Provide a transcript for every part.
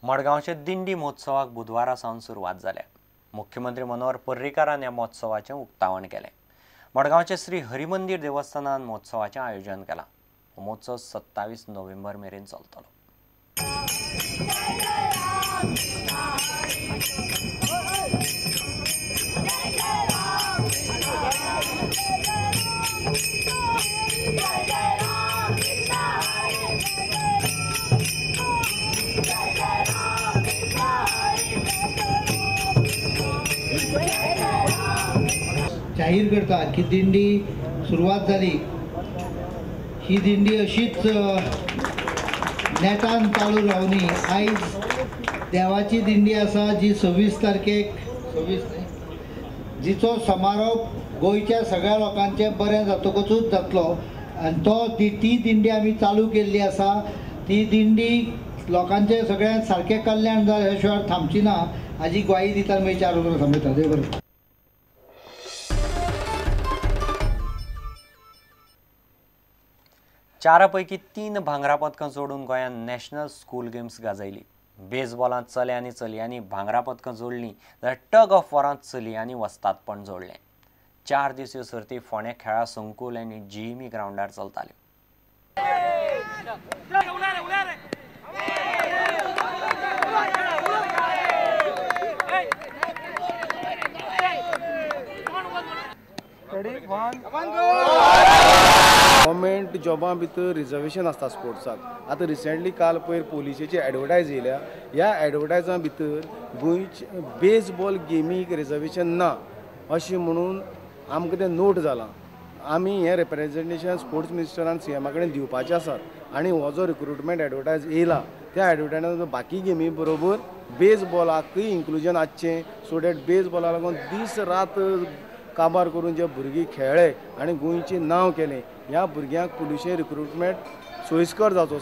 मडगांवचे दिंडी महोत्सवाक बुधवारा सावन सुरवात जाल्या. मुख्यमंत्री मनोहर पर्रीकारान ह्या महोत्सवाचें उक्तावण केलें. मडगांवचे श्री हरिमंदिर देवस्थानान महोत्सवाचें आयोजन केलां. हो महोत्सव 27 नोव्हेंबर मेरेन चलतलो. जाहीर करता की दिंडी सुरवात जाली. ही दिंडी अशीच नेटान चालू रावनी. आयज देवाची दिंडी आसा जी 26 तारखेक 26 न्ही जिचो समारोप गोंयच्या सगळ्या लोकांचें बरें जातकूच जातलो आनी तो ती दिंडी आमी चालू केल्ली आसा. ती दिंडी लोकांचें सगळ्यांत सारकें कल्याण जालें ह्या शिवाय थांबची ना हाजी ग्वाही दिता मागीर 4 उतरां थांबयता. देव बरें. 4 पैकी 3 भांगरा पदकां जोडून गोंयान नॅशनल स्कूल गेम्स गाजयली. बेसबॉलांत चले आनी चलयांनी भांगरा पदकां जोडलीं जाल्यार टग ऑफ वॉरांत चलयांनी वस्तादपण जोडलें. 4 दीस ह्यो सर्ती फोंड्या खेळां संकुल आनी जीएमई ग्रावंडार चलताल्यो. गव्हर्मेंट जॉबां भितर रिजर्वेशन आसता स्पोर्ट्साक. आतां रिसेंटली काल पयर पोलिसेची एडवर्टायज येयल्या. ह्या एडवर्टायजां भितर गोंयचे बेसबॉल गेमीक रिजर्वेशन ना अशें म्हणून आमकां तें नोट जालां. आमी हें रिप्रेजेंटेशन स्पोर्ट्स मिनिस्टरान सीएमा कडेन दिवपाचें आसात आनी हो जो रिक्रुटमेंट एडवर्टायज येयला त्या एडवर्टायजान बाकी गेमी बरोबर बेसबॉलाकूय इन्क्लुजन आसचें सो that बेसबॉला लागून दीस रात काबार करून जे भुरगीं खेळ्ळे आनी गोंयचें नांव केलें ह्या भुरग्यांक पुलिशे रिक्रुटमेंट सोयीस्कर जावचो.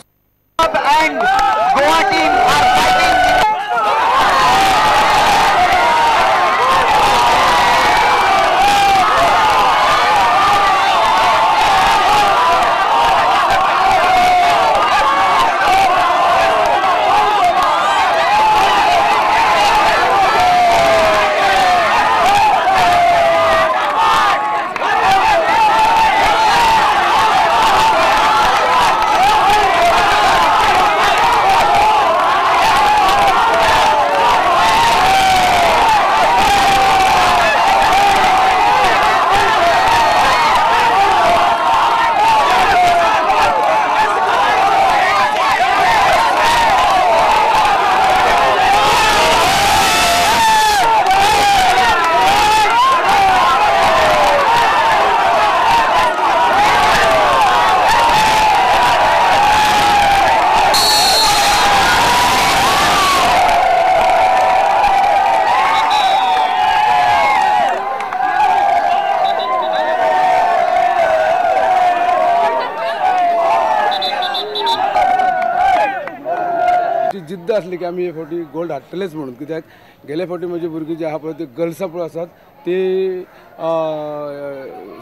जिद्द आसली की आमी हे फावटी गोल्ड हाडटलेच म्हणून, कित्याक गेले फावटी म्हजी भुरगीं जी आहा पळय ती गर्ल्सां पळय आसात ती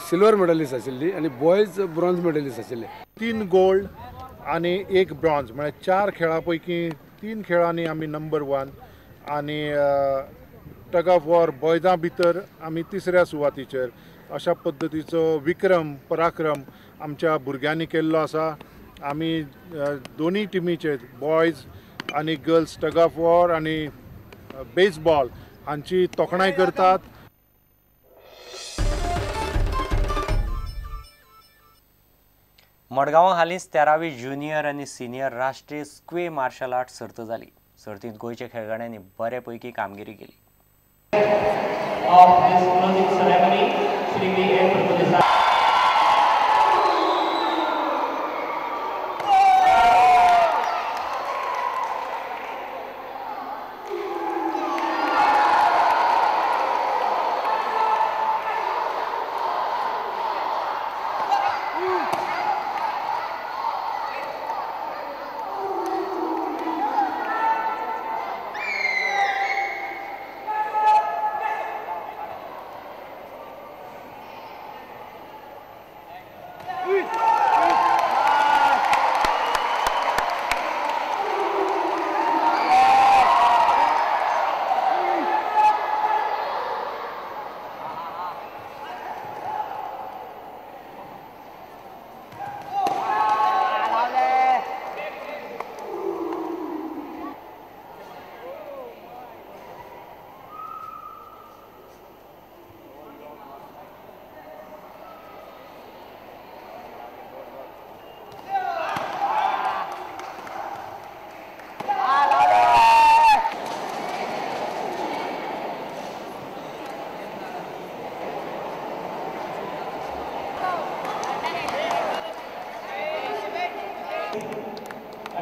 सिल्वर मेडलिस्ट आशिल्ली आनी बॉयज ब्रॉन्ज मेडलिस्ट आशिल्ले. 3 गोल्ड आनी 1 ब्रॉन्ज म्हळ्यार 4 खेळां पैकी 3 खेळांनी आमी नंबर 1 आनी टग ऑफ वॉर बॉयजां भितर आमी 3ऱ्या सुवातीचेर. अशा पद्दतीचो विक्रम पराक्रम आमच्या भुरग्यांनी केल्लो आसा. आमी दोनूय टिमीचेर बॉयज आनी गर्ल्स टग ऑफ वॉर आनी बेसबॉल हांची तोखणाय करतात. मडगांवां हालींच 13वी ज्युनियर आनी सिनियर राष्ट्रीय स्क्वे मार्शल आर्ट सर्त जाली. सर्तींत गोंयच्या खेळगड्यांनी बरे पैकी कामगिरी केली.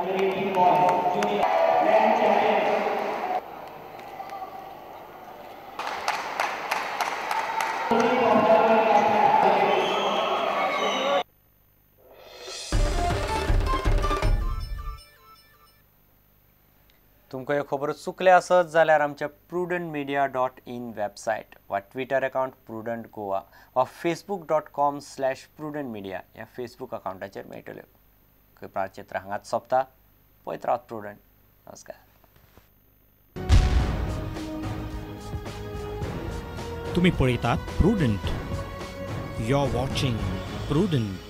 तुमकां ह्यो खबरो चुकल्या आसत जाल्यार आमच्या prudentmedia.in website वा ट्विटर अकावंट प्रुडंट गोवा वा facebook.com/prudentmedia ह्या फेसबूक अकावंटाचेर मेळटल्यो. कृपा चित्र हांगाच सोंपता. पळयत रावत प्रुडंट. नमस्कार. तुम्ही पळयतात Prudent. You are watching Prudent.